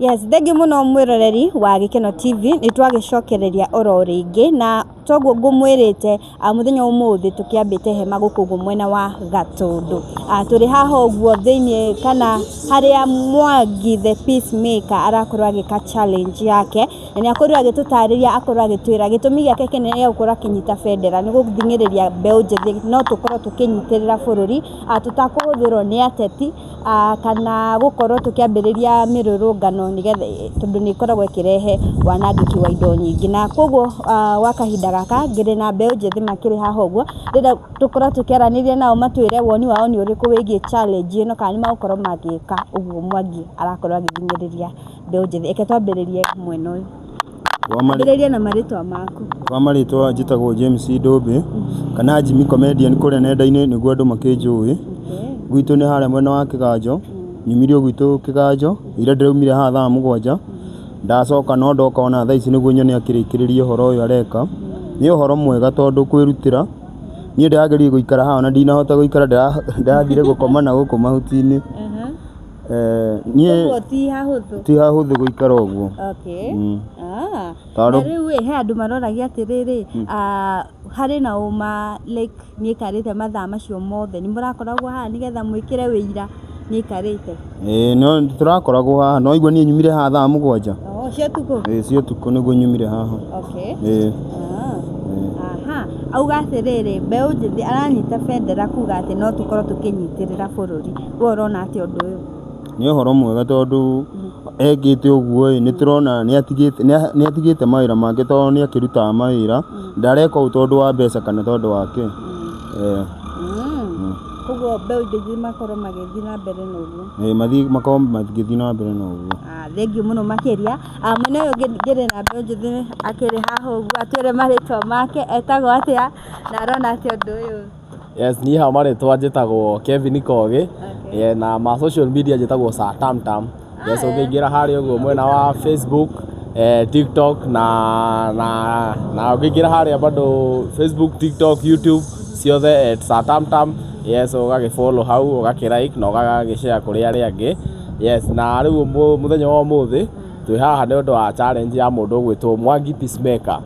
Yes, thengiũ mũno mwĩroreri wa Gĩkeno TV, nĩ twagĩcokereria oro rĩngĩ na toguo ngũmwĩrĩte mũthenya wa ũmũthĩ tũkĩambĩte hema gũkũ ũguo mwena wa Gatũndũ. Tũrĩ haha ũguo thĩiniĩ kana harĩa Mwangi the Peacemaker arakorwo agĩka challenge yake, na nĩ akorirwo agĩtũtarĩria, akorwo agĩtwĩra gĩtũmi gĩake kĩnene gĩa gũkorwo akĩnyita bendera nĩ gũthing'ĩrĩria mbeũ njĩthĩ no tũkorwo tũkĩnyitĩrĩra bũrũri tũtakũhũthĩrwo nĩ ateti kana gũkorwo tũkĩambĩrĩria mĩrũrũngano nĩgetha, tondũ nĩ ĩkoragwo ĩkĩrehe wanangĩki wa indo nyingĩ. Na koguo gwa kahinda gaka ngĩrĩ na mbeũ njĩthĩ makĩrĩ haha ũguo, ndĩrenda tũkorwo tũkĩaranĩria nao matwĩre woni wao nĩ ũrĩkũ wĩgiĩ challenge ĩno, kana nĩ megũkorwo magĩka ũguo Mwangi arakorwo agĩthing'ĩrĩria mbeũ njĩthĩ. Reke twambĩrĩrie mwena ũyũ. Ambĩrĩria na marĩtwa maku. Kwa marĩtwa njĩtagwo James Ndũmbĩ kana Jimmy Comedian kũrĩa nenda-inĩ nĩguo andũ makĩnjũĩ. Gwitũ nĩ harĩa mwena wa Kĩganjo, nyumire o gwitũ Kĩganjo, ira ndĩraumire haha thaa 7, ndacoka no ndoka ona thaa ici nĩguo nyone akĩrĩkĩrĩria ũhoro ũyũ areka. Nĩ ũhoro mwega tondũ kwĩrutĩra, niĩ ndĩrageria gũikara haha ona ndinahota gũikara, ndĩrathire gũkoma na gũkũ mahuti-inĩ. Niĩ Koguo ti hahũthũ. Ti hahũthũ gũikara ũguo. Na rĩu ĩ, he andũ maroragia atĩrĩrĩ, harĩ na ũma like nĩ aikarĩte mathaa macio mothe, nĩ mũrakoragwo haha nĩgetha mwĩkĩre wĩira nĩ aikarĩte? Ĩĩ, no tũrakoragwo haha, no igua niĩ nyumire haha thaa 7. Oh, cia ũtukũ? Ĩĩ, cia ũtukũ nĩguo nyumire haha. Ĩĩ. Aha, auga atĩrĩrĩ, mbeũ njĩthĩ aranyita bendera kuga atĩ no tũkorwo tũkĩnyitĩrĩra bũrũri. We ũrona atĩa ũndũ ũyũ? Nĩ ũhoro mwega tondũ ekĩte ũguo ĩ, nĩ tũrona nĩ atigĩte mawĩra make tondũ nĩ akĩrutaga mawĩra, ndareka ũũ tondũ wa mbeca kana tondũ wa kĩ. Koguo mbeũ njĩthĩ makorwo magĩthiĩ na mbere na ũguo. Ĩĩ, mathiĩ makorwo magĩthiĩ na mbere na ũguo. Thengiũ mũno makĩria. Mwena ũyũ ũngĩ ngĩrĩ na mbeũ njĩthĩ akĩrĩ haha ũguo, atwĩre marĩtwa make, etagwo atĩa na arona atĩa ũndũ ũyũ? Yes, niĩ haha marĩtwa njĩtagwo Kevin Kogi. Yeah, na ma social media njĩtagwo Sir Tam Tam. Yes, ũngĩingĩra harĩa ũguo mwena wa Facebook, TikTok na ũngĩingĩra harĩa bado Facebook, TikTok, YouTube ciothe at Sir Tam Tam. Yes, ũgagĩ follow hau, ũgakĩ like na ũgagĩ share kũrĩ arĩa angĩ. Yes, na rĩu mũthenya wa ũmũthĩ twĩ haha nĩ ũndũ wa challenge ya mũndũ ũgwĩtwo Mwangi Peacemaker.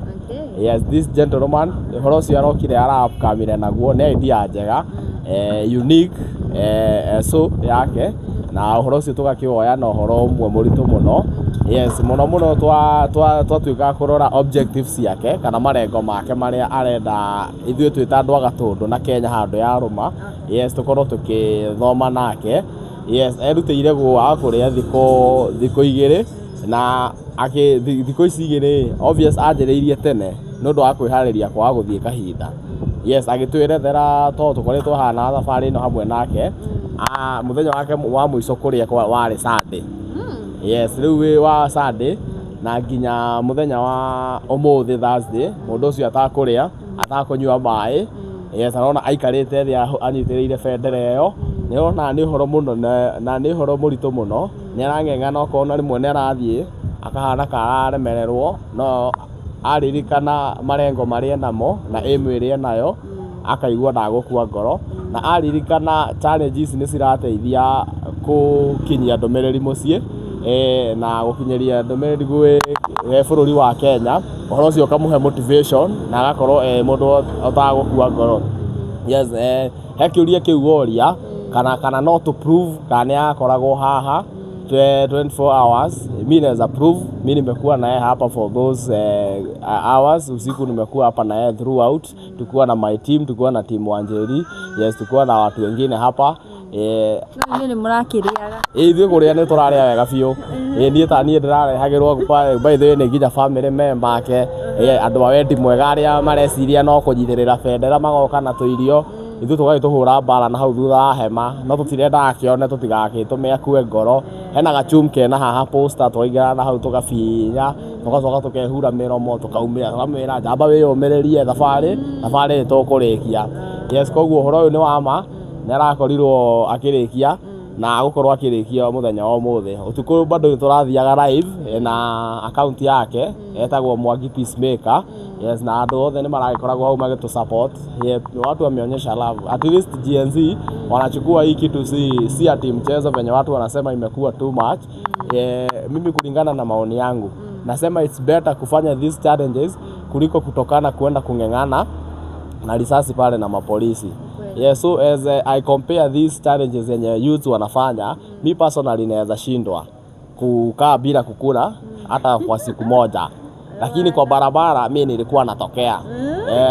Yes, this gentleman, ũhoro ũcio arokire arakamire naguo nĩ idea njega, unique, so yake, na ũhoro ũcio tũgakĩwoya na ũhoro ũmwe mũritũ mũno. Yes, mũno mũno twatuĩka kũrora objectives ciake kana marengo make marĩa arenda ithuĩ twĩ ta andũ a Gatũndũ na Kenya handũ yarũma. Yes, tũkorwo tũkĩthoma nake. Yes, erutĩire gwaga kũrĩa thikũ 2 na akĩ thikũ ici igĩrĩ obvious anjĩrĩirie tene nĩ ũndũ wa kwĩharĩria kwaga gũthiĩ kahinda. Yes, agĩtwĩrethera tondũ tũkoretwo haha na thabarĩ ĩno hamwe nake, mũthenya wake wa mũico kũrĩa warĩ Sunday. Yes, rĩu wĩ wa Sunday na nginya mũthenya wa ũmũthĩ Thursday, mũndũ ũcio atakũrĩa, atakũnyua maĩ. Yes, arona aikarĩte thĩ anyitĩrĩire bendera ĩyo. Nĩ ũrona nĩ ũhoro mũno na nĩ ũhoro mũritũ mũno. Nĩ arang'eng'ana ũkona rĩmwe nĩ arathiĩ akahana ka araremererwo, no aririkana marengo marĩa enamo na aim ĩrĩa enayo akaigua ndagũkua ngoro, na aririkana challenge ici nĩ cirateithia gũkinyia ndũmĩrĩri mũciĩ, na gũkinyĩria ndũmĩrĩri gwĩ bũrũri wa Kenya, ũhoro ũcio ũkamũhe motivation na agakorwo e mũndũ ũtagũkua ngoro. Yes, he kĩũria kĩu woria kana no to prove kana nĩ akoragwo haha 24 hours. Mi naweza prove, mi nimekuwa naye hapa for those hours. Usiku nimekuwa hapa na yeye throughout, tukiwa na my team, tukiwa na team Wanjeri. Yes, tukiwa na watu wengine hapa. No inyuĩ nĩ mũrakĩrĩaga? Ĩ, ithuĩ kũrĩa nĩ tũrarĩa wega biũ. Ĩ, niĩ ta niĩ ndĩrarehagĩrwo, by the way, nĩ nginya family member ake, andũ a wendi mwega arĩa mareciria no kũnyitĩrĩra bendera magoka na tũirio, ithuĩ tũgagĩtũhũra mbara na hau thutha wa hema, no tũtirenda akĩone tũtigagĩtũme akue ngoro. Hena gachum kena haha poster, twaingĩra na hau tũgabinya, tũgacoka tũkehura mĩromo, tũkaumĩra, tũkamwĩra njamba wĩyũmĩrĩrie, thabarĩ nĩ tũkũrĩkia. Yes, koguo ũhoro ũyũ nĩ wa ma, nĩ arakorirwo akĩrĩkia. Na agũkorwo akĩrĩkia mũthenya wa ũmũthĩ ũtukũ bado nĩtũrathiaga live na account yake etagwo Mwangi Peacemaker. Yes, na andũ othe nĩ maragĩkoragwo hau magĩtũ support. Yeah, watu wameonyesha love. At least Gen Z wanachukua hii kitu si ati mchezo venye watu wanasema imekuwa too much. Yeah, mimi kulingana na maoni yangu nasema it's better kufanya these challenges kuliko kutokana kuenda kung'eng'ana na risasi pale na mapolisi. Yeah, so as I compare these challenges zenye youth wanafanya, mi personally naweza shindwa kukaa bila kukula hata kwa siku moja. Lakini kwa barabara mi nilikuwa natokea.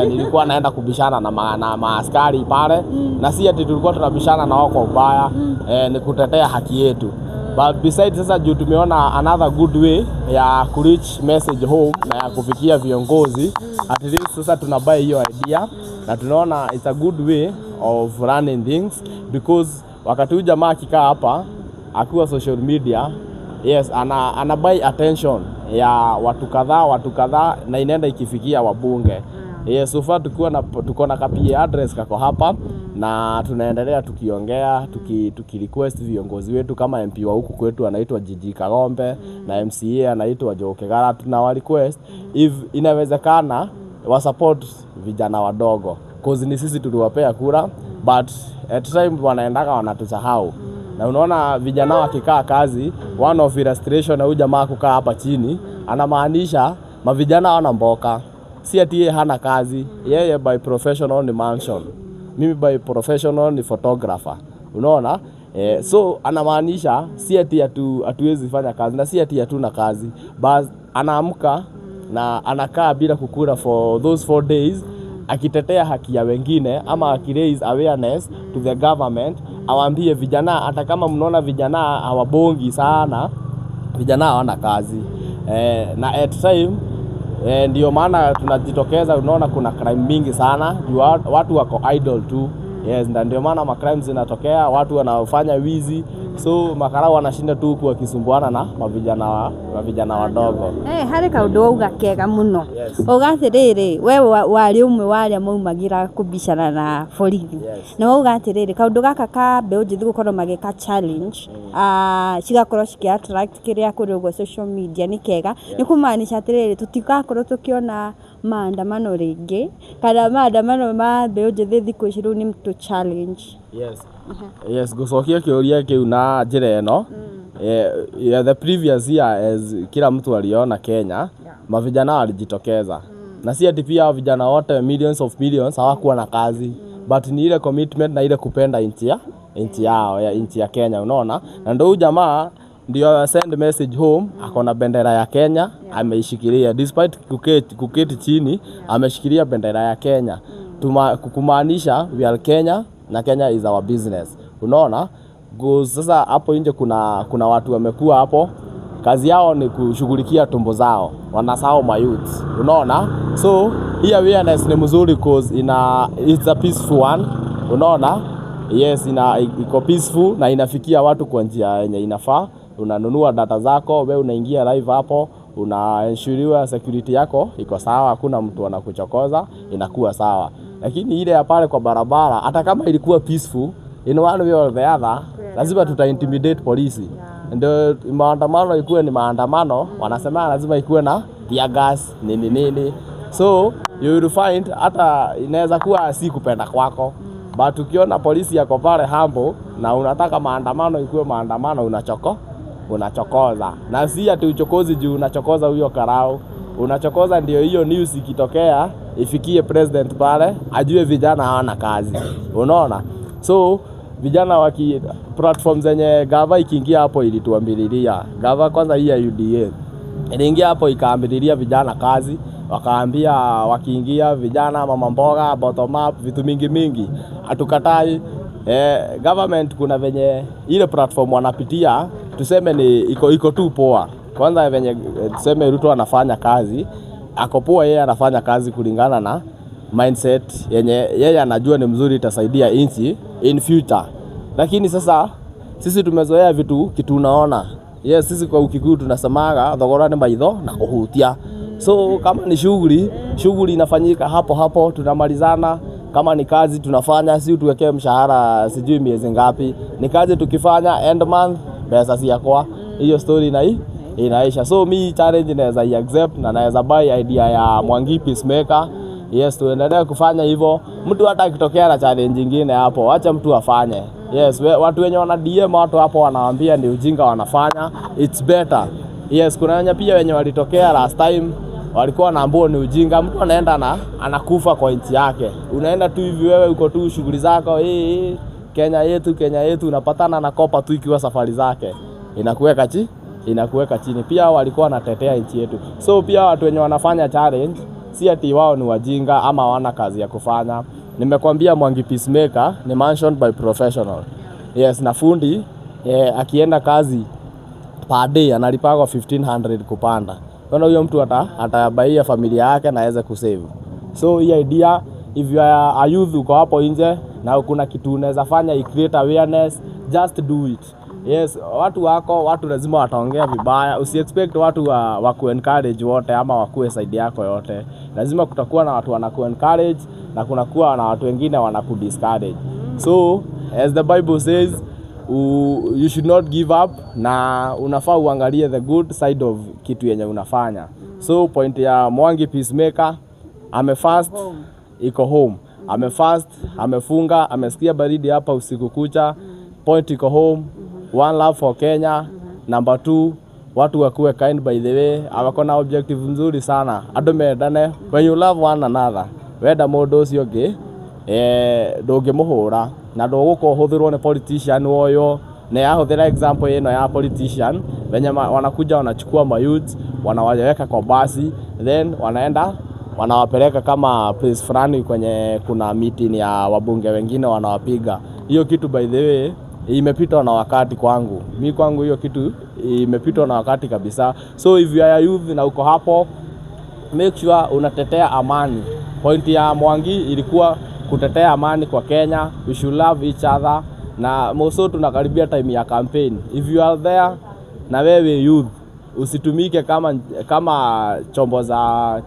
Nilikuwa naenda kubishana na maaskari pale, na si ati tulikuwa tunabishana na wao kwa ubaya, ni kutetea haki yetu. But besides sasa juu tumeona another good way ya ku reach message home na ya kufikia viongozi, at least sasa tunabuy hiyo idea na tunaona it's a good way of running things, because wakati huyu jamaa akikaa hapa akiwa social media, yes, ana buy attention ya watu kadhaa na inaenda ikifikia wabunge. Yes, so far tuko na PA address kako hapa na tunaendelea tukiongea, tukirequest viongozi wetu kama MP wa huku kwetu anaitwa Gigi Kagombe na MCA anaitwa Joe Kegara, tunawa request if inawezekana wa support vijana wadogo, cause ni sisi tuliwapea kura, but at time wanaendaka wanatusahau. Na unaona vijana wakikaa kazi, one of illustration na huyu jamaa kukaa hapa chini anamaanisha mavijana wana mboka. Si ati yeye hana kazi, yeye by professional ni mansion, mimi by professional ni photographer. Unaona? So anamaanisha si ati hatuwezi fanya kazi na si ati hatuna kazi, but anaamka na anakaa bila kukula for those 4 days akitetea haki ya wengine ama akiraise awareness to the government, awaambie vijana, hata kama mnaona vijana hawabongi sana, vijana hawana kazi. Na at time ndio maana tunajitokeza, unaona kuna crime mingi sana, watu wako idle tu. Yes, na ndio maana ma crimes zinatokea, watu wanafanya wizi, so makarao wanashinda tu huku wakisumbuana na mavijana wadogo. Harĩ kaũndũ wauga kega mũno. Wauga atĩrĩrĩ, we warĩ ũmwe wa arĩa maumagira kũbicana na borithi. Na wauga atĩrĩrĩ, kaũndũ gaka ka mbeũ njĩthĩ gũkorwo magĩka challenge, cigakorwo cikĩ attract kĩrĩa kũrĩ ũguo social media nĩ kega. Nĩ kũmaanisha atĩrĩrĩ, tũtigakorwo tũkĩona maandamano rĩngĩ, kana maandamano ma mbeũ njĩthĩ thikũ ici rĩu nĩ tũ challenge. Yes. Yes, gucokia kĩũria kĩu na njĩra ĩno. Yeah, the previous year as kila mtu aliona Kenya, mavijana walijitokeza. Na si ati pia vijana wote millions of millions hawakuwa na kazi, but ni ile commitment na ile kupenda nchi yao, ya nchi ya Kenya, unaona? Na ndio huyu jamaa ndio send message home, akona bendera ya Kenya, ameishikilia despite kuketi chini, ameshikilia bendera ya Kenya. Kumaanisha we are Kenya na Kenya is our business. Unaona? Sasa hapo nje kuna watu wamekuwa hapo, kazi yao ni kushughulikia tumbo zao, wanasahau mayouth. Unaona? So hii awareness ni mzuri cause it's a peaceful one. Unaona? Yes, iko peaceful na inafikia watu kwa njia yenye inafaa. Unanunua data zako, wewe unaingia live hapo, una ensure security yako iko sawa, hakuna mtu anakuchokoza, inakuwa sawa. Lakini ile ya pale kwa barabara, hata kama ilikuwa peaceful in one way or the other, lazima tuta intimidate polisi. Ndio maandamano ikuwe ni maandamano, wanasema lazima ikuwe na tear gas nini nini. So you will find hata inaweza kuwa si kupenda kwako, but ukiona polisi yako pale humble na unataka maandamano ikuwe maandamano, unachokoza. Na si ati uchokozi juu unachokoza huyo karau, unachokoza ndio hiyo news ikitokea ifikie president pale, ajue vijana hawana kazi. Unaona? So vijana waki platform zenye gava ikiingia hapo ilituambililia. Gava kwanza hii ya UDA iliingia hapo ikaambililia vijana kazi, wakaambia wakiingia vijana mama mboga, bottom up, vitu mingi mingi. Hatukatai. Government kuna venye ile platform wanapitia, tuseme ni iko tu poa. Kwanza venye tuseme Ruto anafanya kazi, ako poa, yeye anafanya kazi kulingana na mindset yenye yeye anajua ni mzuri, itasaidia nchi in future. Lakini sasa sisi tumezoea vitu kitu unaona. Yes, sisi kwa Ukikuyu tunasemaga thogora ni maitho na kuhutia. So kama ni shughuli inafanyika hapo hapo, tunamalizana. Kama ni kazi tunafanya, si tuwekee mshahara sijui miezi ngapi. Ni kazi tukifanya end month pesa si yakwa. Hiyo story na hii inaisha. So mi challenge naweza i-accept na naweza buy idea ya Mwangi Peacemaker. Yes, tuendelee kufanya hivyo. Mtu hata akitokea na challenge nyingine hapo, acha mtu afanye. Yes, watu wenye wana DM watu hapo wanawaambia ni ujinga wanafanya. It's better. Yes, kuna wenye pia wenye walitokea last time walikuwa wanaambiwa ni ujinga. Mtu anaenda na anakufa kwa nchi yake. Unaenda tu hivi wewe uko tu shughuli zako, Kenya yetu, Kenya yetu, unapatana na kopa tu ikiwa safari zake. Inakuweka chini. Pia walikuwa wanatetea nchi yetu. So pia watu wenye wanafanya challenge si ati wao ni wajinga ama hawana kazi ya kufanya. Nimekwambia Mwangi Peacemaker ni mentioned by professional. Yes, na fundi akienda kazi per day analipagwa 1500 kupanda. Kwa huyo mtu atabaia familia yake na aweze kusave. So hii idea, if you are a youth uko hapo nje na kuna kitu unaweza fanya i create awareness, just do it. Yes, watu wako, watu lazima wataongea vibaya. Usi expect watu wa ku-encourage wote ama wakuwe side yako yote. Lazima kutakuwa na watu wanaku-encourage na kunakuwa na watu wengine wanaku-discourage. So, as the Bible says, you should not give up na unafaa uangalie the good side of kitu yenye unafanya. So, point ya Mwangi Peacemaker, amefast, iko home. Amefast, amefunga, amesikia baridi hapa usiku kucha. Point iko home. One love for Kenya. Number 2, watu wakuwe kind by the way. Awako na objective nzuri sana. Andũ mendane. When you love one another, wenda mũndũ ũcio ũngĩ, ndũngĩmũhũra na ndũgũkorwo ũhũthĩrwo nĩ politician ũyũ. Na yahũthĩra example ĩno ya politician venye wanakuja wanachukua mayouth wanawaweka kwa basi, then wanaenda wanawapeleka kama place fulani kwenye kuna meeting ya wabunge wengine wanawapiga. Hiyo kitu by the way imepitwa na wakati kwangu. Mi kwangu hiyo kitu imepitwa na wakati kabisa. So if you are a youth na uko hapo, make sure unatetea amani. Point ya Mwangi ilikuwa kutetea amani kwa Kenya. We should love each other. Na moso tunakaribia time ya campaign. If you are there na wewe youth, usitumike kama chombo za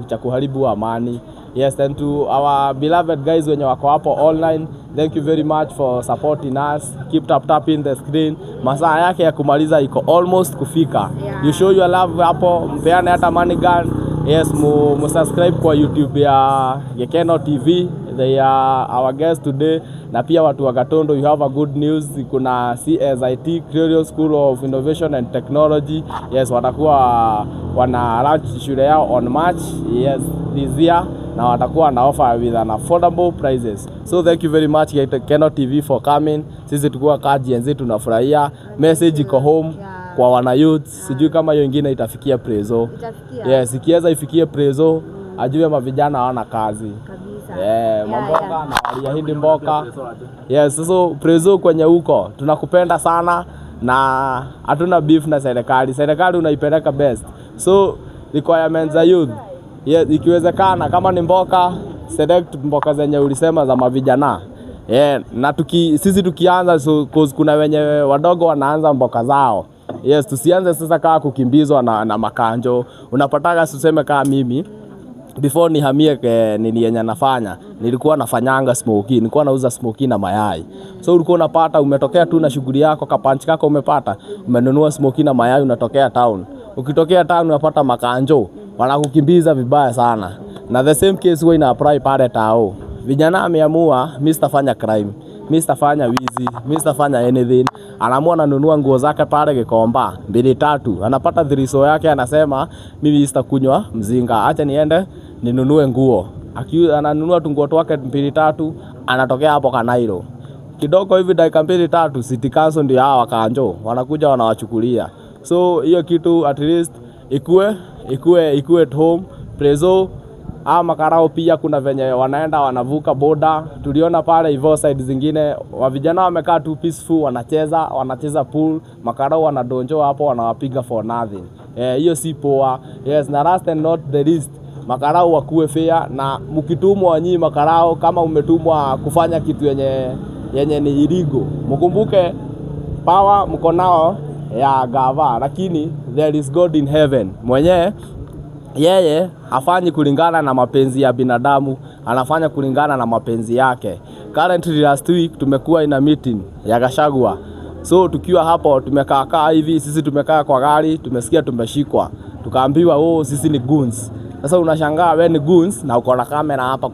cha kuharibu amani. Yes, and to our beloved guys wenye wako hapo online, thank you very much for supporting us. Keep tap tapping the screen. Masaa yake ya kumaliza iko almost kufika. You show your love hapo, mpeane hata money gun. Yes, mu subscribe kwa YouTube ya Gikeno TV. They are our guests today. Na pia watu wa Gatondo, you have a good news. Kuna CSIT, Creole School of Innovation and Technology. Yes, watakuwa wana launch shule yao on March, yes, this year. Na watakuwa na offer with an affordable prices. So thank you very much Gikeno TV for coming. Sisi tukuwa ka Gen Z tunafurahia. Message iko home kwa wana youth. Sijui kama hiyo ingine itafikia Prezo. Itafikia. Yes, ikiweza ifikie Prezo, ajue mavijana hawana kazi. Kabisa. Mamboka na waliahidi mboka. Yes, so Prezo kwenye huko tunakupenda sana na hatuna beef na serikali. Serikali unaipeleka best. So requirements za youth. Yes, ikiwezekana kama ni mboka, select mboka zenye ulisema za mavijana. Yeah, na sisi tukianza, so, cause kuna wenye wadogo wanaanza mboka zao. Yes, tusianze sasa kaa kukimbizwa na makanjo. Unapataka tuseme kama mimi before nihamie nini yenye nafanya, nilikuwa nafanyanga smoky, nilikuwa nauza smoky na mayai. So ulikuwa unapata umetokea tu na shughuli yako, kapanchi kako umepata, umenunua smoky na mayai, unatokea town. Ukitokea town unapata makanjo, wanakukimbiza vibaya sana. Na the same case huwa ina apply pale tao. Vijana ameamua mimi sitafanya crime, mimi sitafanya wizi, mimi sitafanya anything. Anaamua ananunua nguo zake pale Gikomba 2-3, anapata thriso yake, anasema mimi sitakunywa mzinga, acha niende ninunue nguo. Ananunua tu nguo twake 2-3, anatokea hapo Kanairo. Kidogo hivi dakika 2-3 City Council ndio hawa wakanjo wanakuja wanawachukulia. So hiyo kitu at least ikue at home. Prezo ama karao pia kuna venye wanaenda wanavuka border. Tuliona pale hivyo side zingine wa vijana wamekaa tu peaceful, wanacheza pool, makarao wanadonjoa hapo wanawapiga for nothing. Hiyo si poa. Yes, na last and not the least, makarao wakuwe fair. Na mkitumwa nyinyi makarao, kama umetumwa kufanya kitu yenye ni illegal, mkumbuke power mko nao ya gava, lakini there is God in heaven mwenye Yeye hafanyi kulingana na mapenzi ya binadamu, anafanya kulingana na mapenzi yake. Currently last week tumekuwa in a meeting ya Gachagua. So tukiwa hapo tumekaa kaa hivi, sisi tumekaa kwa gari, tumesikia tumeshikwa. Tukaambiwa, "Oh, sisi ni goons." Sasa unashangaa we ni goons na uko na kamera hapa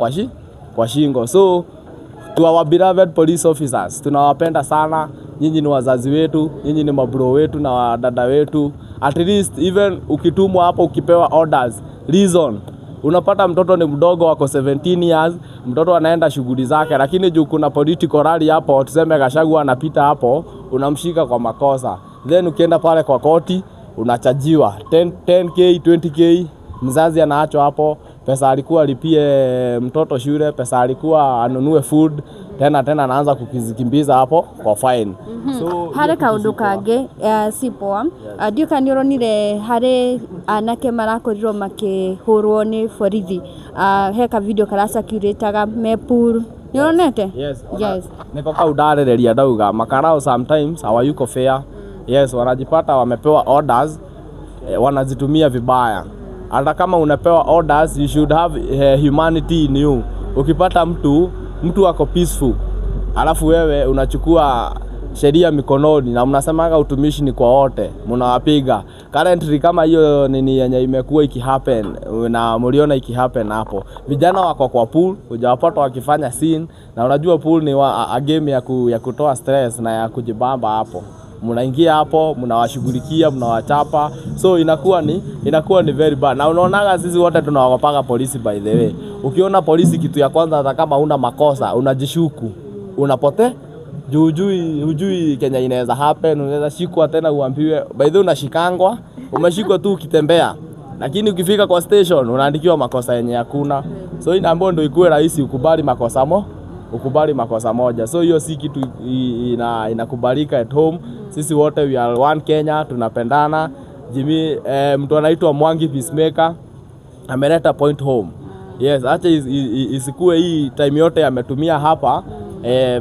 kwa shingo. So to our beloved police officers, tunawapenda sana. Nyinyi ni wazazi wetu, nyinyi ni mabro wetu na wadada wetu. At least even ukitumwa hapo ukipewa orders, reason. Unapata mtoto ni mdogo, wako 17 years, mtoto anaenda shughuli zake, lakini juu kuna political rally hapo, tuseme Gachagua anapita hapo, unamshika kwa makosa. Then ukienda pale kwa koti unachajiwa 10, 10K, 20K. Mzazi anaachwa hapo, pesa alikuwa alipie mtoto shule, pesa alikuwa anunue food, tena tena anaanza kukizikimbiza hapo kwa fine. So Harĩ kaũndũ kangĩ Sipoa, ndiũ kana nĩ ũronire harĩ anake marakorirwo makĩhũrwo nĩ borithi. He ka video karacirculataga me pool, nĩ ũronete? Yes, niko kau ndarĩrĩria ndauga makarao sometimes hawayuko fair. Yes, wanajipata wamepewa orders, wanazitumia vibaya. Hata kama unapewa orders, you should have humanity in you. Ukipata mtu ako peaceful, alafu wewe unachukua sheria mikononi na mnasemaga utumishi ni kwa wote, mnawapiga. Currently kama hiyo nini yenye imekuwa ikihappen na mliona ikihappen hapo, vijana wako kwa pool, hujawapata wakifanya scene, na unajua pool ni a game ya kutoa stress na ya kujibamba hapo. Mnaingia hapo, mnawashughulikia, mnawachapa, so inakuwa ni very bad. Na unaonaga sisi wote tunawaogopaga polisi. By the way, ukiona polisi, kitu ya kwanza, hata kama una makosa, unajishuku, unapotea juu hujui Kenya inaweza happen, unaweza shikwa tena uambiwe. By the way, unashikangwa, umeshikwa tu ukitembea, lakini ukifika kwa station unaandikiwa makosa yenye hakuna. So inaambiwa ndio ikuwe rahisi ukubali makosa moja. So hiyo si kitu inakubalika at home. Sisi wote we are one Kenya, tunapendana. Jimmy, mtu anaitwa Mwangi Peacemaker ameleta point home. Yes, acha isikue hii time yote ametumia hapa,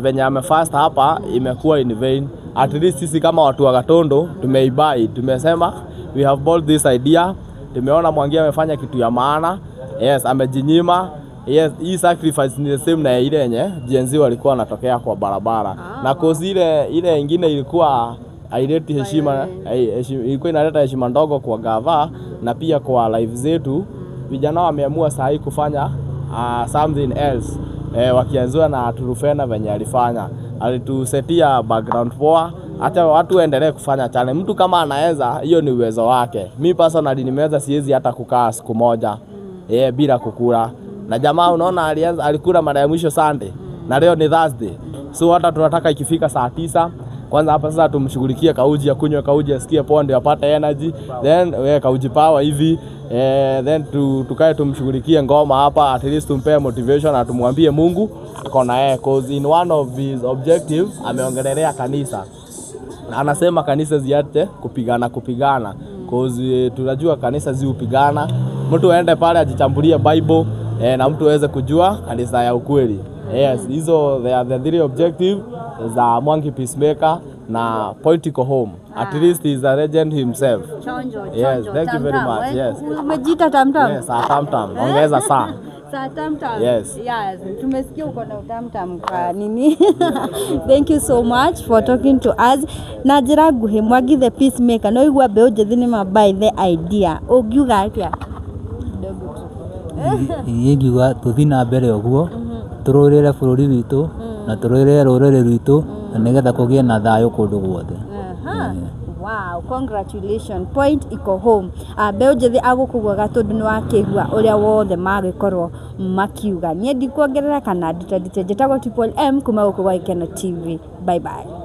venye amefast hapa, imekuwa in vain. At least sisi kama watu wa Gatondo tumeibai, tumesema we have bought this idea. Tumeona Mwangi amefanya kitu ya maana. Yes, amejinyima. Yes, hii sacrifice ni the same na ile yenye Gen Z walikuwa wanatokea kwa barabara. Na cause ile ingine ilikuwa haileti heshima, ilikuwa inaleta heshima ndogo kwa gava na pia kwa life zetu. Vijana wameamua saa hii kufanya something else, wakianzia na Turufena venye alifanya, alitusetia background poa. Hata watu waendelee kufanya challenge. Mtu kama anaweza, hiyo ni uwezo wake. Mi personally nimeweza, siwezi hata kukaa siku moja bila kukula. Na jamaa unaona alianza, alikula mara ya mwisho Sunday na leo ni Thursday. So hata tunataka ikifika saa 9 kwanza hapa sasa tumshughulikie kauji, akunywe kauji, asikie poa ndio apate energy, then we kauji power hivi, then tukae tumshughulikie ngoma hapa, at least tumpe motivation na tumwambie Mungu ako na yeye, cause in one of his objectives ameongelelea kanisa na anasema kanisa ziache kupigana kupigana, cause tunajua kanisa zi hupigana. Mtu aende pale ajichambulie Bible, na mtu aweze kujua kanisa ya ukweli. Yes, hizo they are the three objective za Mwangi Peacemaker na political home. At least he is a legend himself. Chonjo, Yes, chonjo. thank you very Tamtam, much, eh? yes. Umejiita tamtam? Yes, a tamtam. Ongeza saa. Saa tamtam. Yes. Yes. Tumesikia uko na utamtam kwa nini. Thank you so much for talking to us. Na njĩra nguhĩ, Mwangi the Peacemaker, no igua mbeũ njĩthĩ nĩ ma buy the idea. Ũngiuga atĩa? Kidogo tu. Niĩ ingiuga tũthiĩ na mbere ũguo, tũrũĩrĩre bũrũri witũ na tũrũĩrĩre rũrĩrĩ rwitũ na nĩgetha kũgĩe na thayũ kũndũ guothe. Aha. Wow, congratulations. Point iko home. Mbeũ njĩthĩ agũkũ Gatũndũ nĩ wakĩigua ũrĩa wothe magĩkorwo makiuga. Niĩ ndikuongerera kana nditandite. Njĩtagwo Triple M kuma gũkũ gwa Gĩkeno TV. Bye bye.